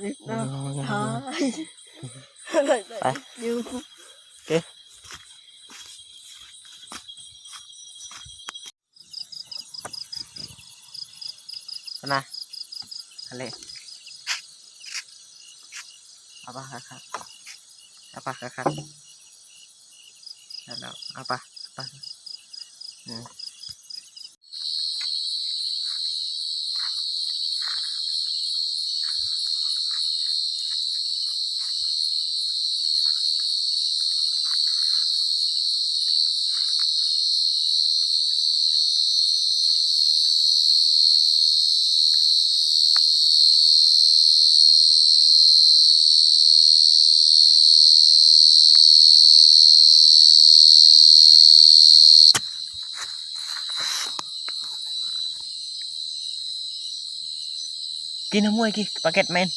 ໄປ ຢູ່ ໂອເຄ ນະ ຫັ້ນແຫຼະ ເອົາປາຄັກໆ ເອົາປາຄັກໆ ແລ້ວ ເອົາປາ ເອົາປາ ອືມ. ກິນນ້ຳຫ້ວຍ ກິນປາແກັດແມ່ນ.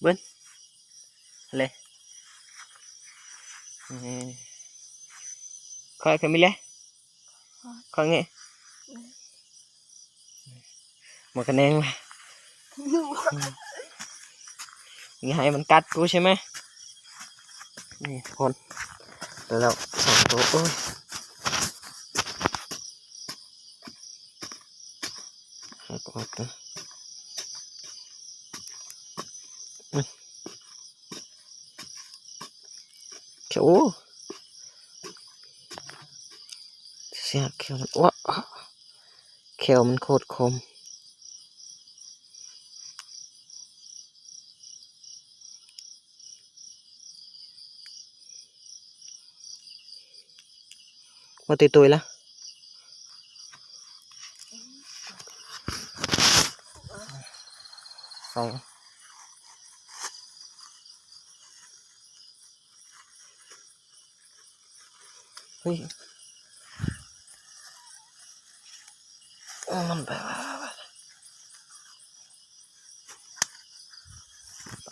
ເບິ່ງ ເລີຍ ເອີ ຄ່ອຍຂຶ້ນໄປເລີຍ. ຂ້ອຍແງະ ມັນກະແນງລະ ຢ່າໃຫ້ມັນກັດກູໃຊ່ໄໝ? ນີ້ທຸກຄົນ ໄດ້ແລ້ວສອງໂຕ ໂອ້ຍ ໃຫ້ກອດນະ. ໂອ້ ຊິຫັກແຂ້ວມັນ ໂອ້ ແຂ້ວມັນໂຄດຄົມ. ບໍ່ຕິດໂຕຍລະ ສອງ. ເຮີ້ຍ ມັນໄປ ໄປ ໄປ ໄປ ໄປ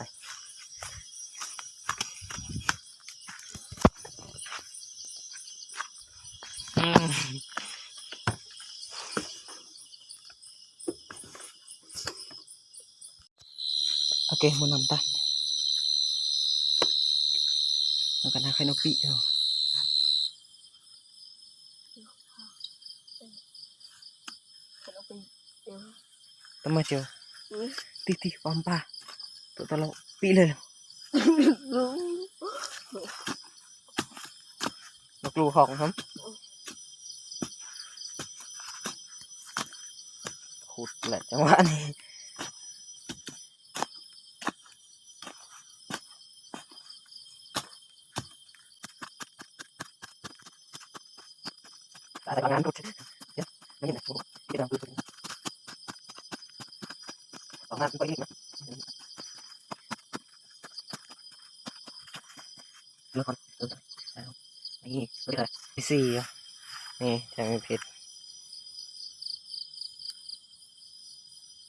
ອືມ. ໂອເຄ ໝູນຳຕາ ເຮົາກະໜ້າໄຂ່ນົກປີເນາະ ຕາມມາເຈີ ຕິ ຕິ ປ້ອມປາ ໂຕຕະຫຼອກ ປີເລີຍ ມາກລູຂອງຫັ້ນ ຂຸດແຫຼະຈັງຫວະນີ້ ເບິ່ງກ່ອນ ເອີ ນີ້ ໂຕທີສີ່ ນີ້ ແທງເຜັດ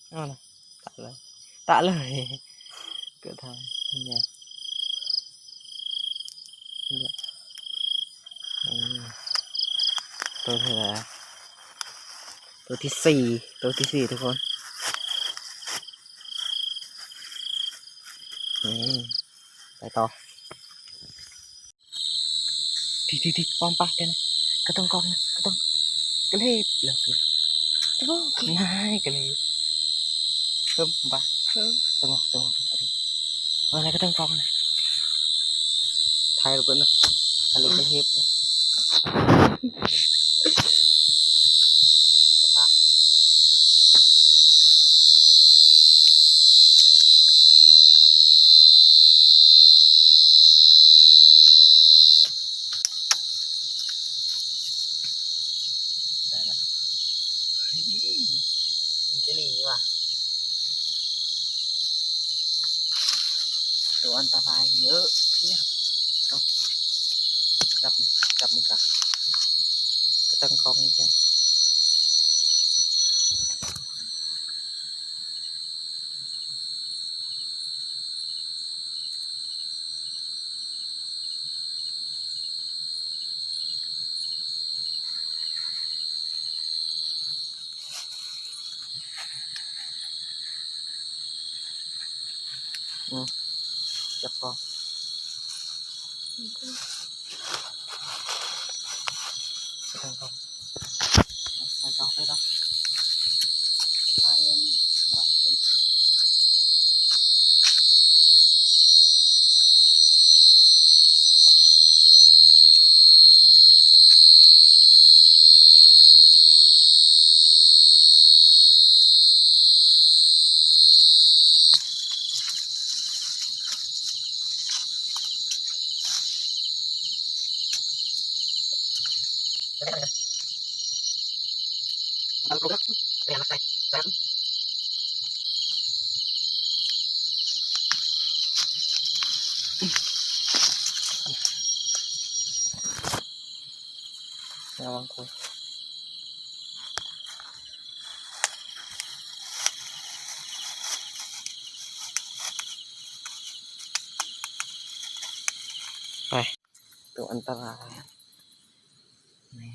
ເອົາລະ ຕະເລີຍ ຕະເລີຍ ເກີດທາງ ນີ້ ນີ້ ອືມ ໂຕທີເທົ່າໃດ? ໂຕທີສີ່ ໂຕທີສີ່ ທຸກຄົນ ອືມ ໄປຕໍ່ ທີ່ ທີ່ ທີ່ ປ້ອມປາກແກນະ ກະຕົງກອງນະ ກະຕົງ ກະເລັບ ແລ້ວກະເລັບ ໂອເຄ ນາຍ ກະເລັບ ເພີ່ມປາ ເອີ ຕົງ ຕົງ ເອົາລະ ກະຕົງກອງນະ ຖ່າຍລະກ່ອນນະ ກະເລັບ ກະເລັບ. ໂ ຕົວອັນຕະລາຍເຍອະພຽບ. ເອົາ ຈັບ ຈັບມັນຊະ ກະຕັ້ງກ້ອງນີ້ແກ. ອືມ ຈັບກ່ອນ ໄປຕໍ່ ໄປຕໍ່ ໄປຕໍ່. ລະວັງຄົນ ໄປ ຕົວອັນຕະລາຍ ນີ້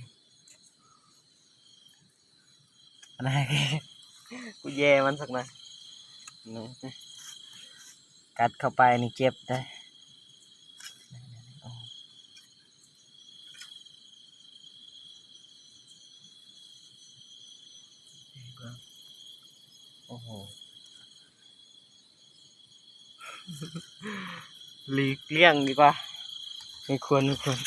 ອັນນັ້ນ ກູແຍ່ມັນສັກໜ່ອຍ ນີ້ ກັດເຂົ້າໄປນີ້ເຈັບເດ້. ໂອ້ໂຫ ຫຼີກລ່ຽງດີກວ່າ ມີຄົນ ມີຄົນ.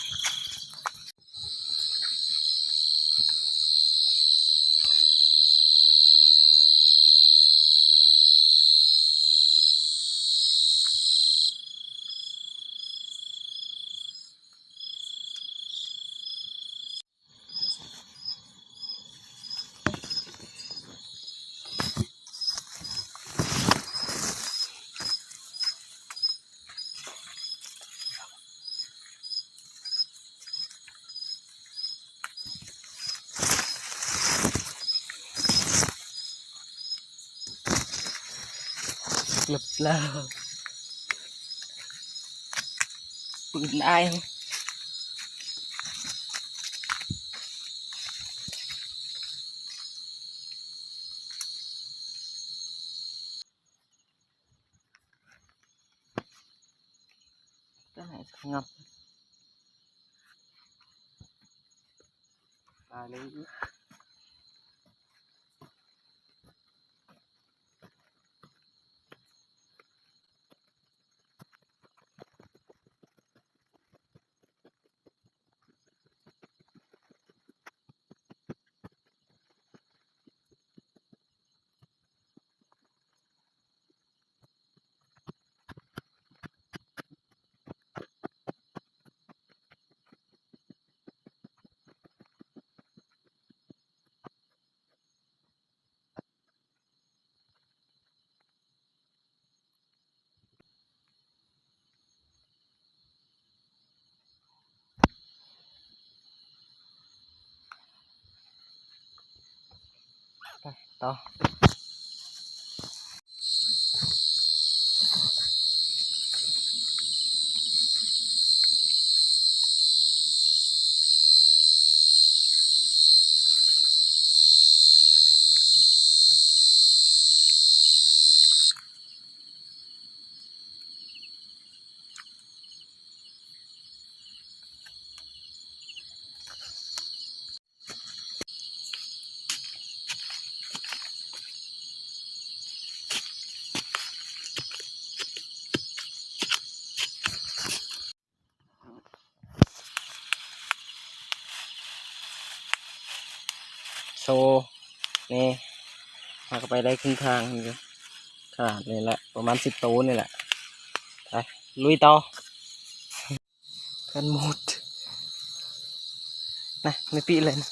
ເກືອບແລ້ວ ປືນອ້າຍ. ຕາຍແລ້ວ ສະຫງັບ ຕາຍເລີຍ. ໄປຕໍ່. ໂຊ ນີ້ ຫາກະໄປໄດ້ເຄິ່ງທາງຢູ່ ຂະໜາດນີ້ແຫຼະ ປະມານສິບໂຕນີ້ແຫຼະ ໄປ ລຸຍຕໍ່. ກັນໝົດ ນະ ໃນປີເລີຍນະ.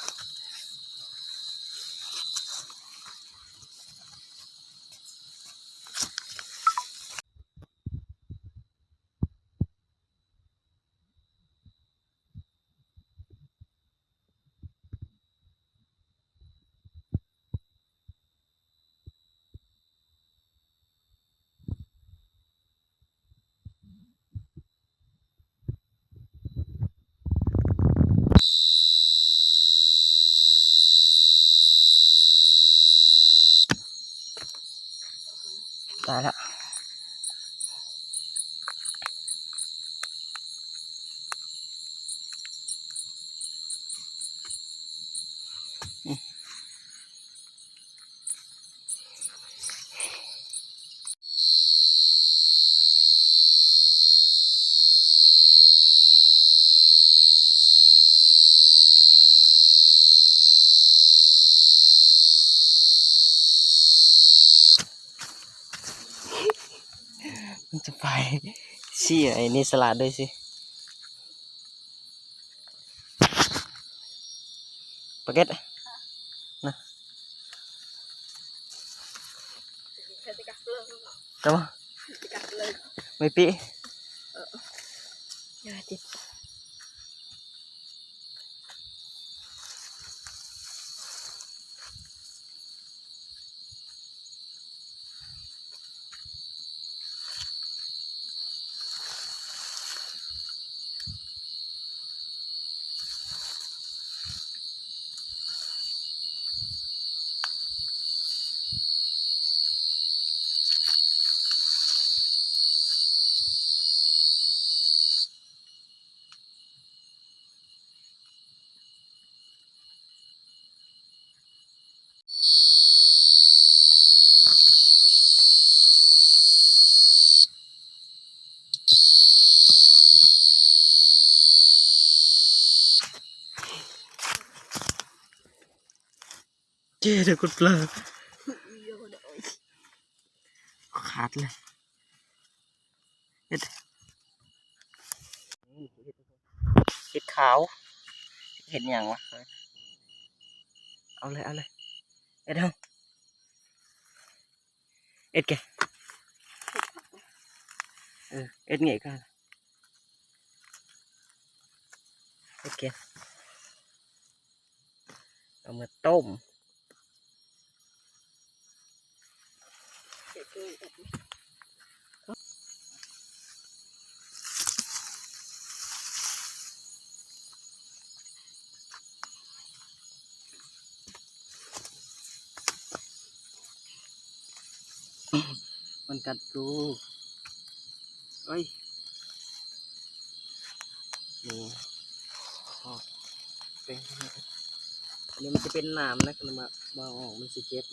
ຕາຍລະ. ມັນຈະໄປຊີ້ ໄອ້ນີ້ສະຫຼາດເລີຍຊິ. ປາເກັດ ນະ ກະມາ ໄມ້ປີ ເຈ້ ໄດ້ກຸດປາ ຂາດເລີຍ. ເຮັດ ເຫັດຂາວ ເຫັດຫຍັງວະ? ເອົາເລີຍ ເອົາເລີຍ ເຮັດເອົາ ເຮັດແກ ເອີ ເຮັດແກ ເຮັດແກ. ເອົາມາຕົ້ມ ມັນກັດກູ ໂອ້ຍ ນີ້ ອອກເປັນ ອັນນີ້ມັນຈະເປັນໜາມນະ ຄັນມາ ມາເອົາອອກມັນຊິເຈັບ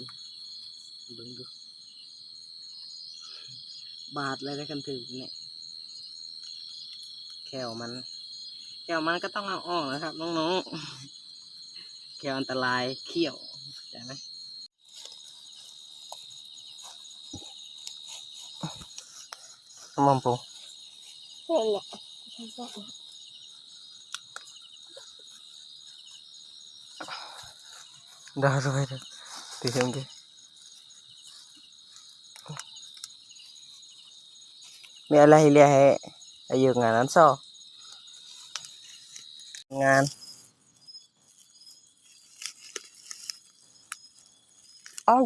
ເບິ່ງດູ ບາດເລີຍເດ້ ຄັນຖືກນີ້ ແຂ້ວມັນ ແຂ້ວມັນກໍຕ້ອງເອົາອອກນະຄັບນ້ອງໆ ແຂ້ວອັນຕະລາຍ ຂ້ຽວ ເຂົ້າໃຈໄໝ? ມອງໂປ ເຫັນແຫຼະ ດາວສະໄປເດີ ຕິເຫັນເກ ມີອະໄລເຫຼືອໃຫ້ອາຍຸງານອັນຊໍ ງານ ເອົ້າ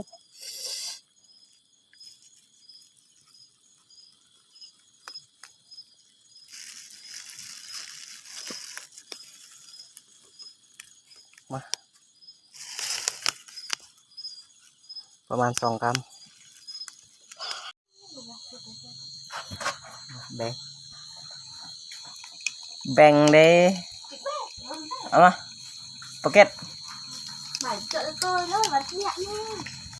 ມາ ປະມານສອງກຳ. ແບ່ງ ແບ່ງເດ້ ເອົາມາ ປາເກັດ ມາເຈີໂຕເລີຍ ວັນເທຍນີ້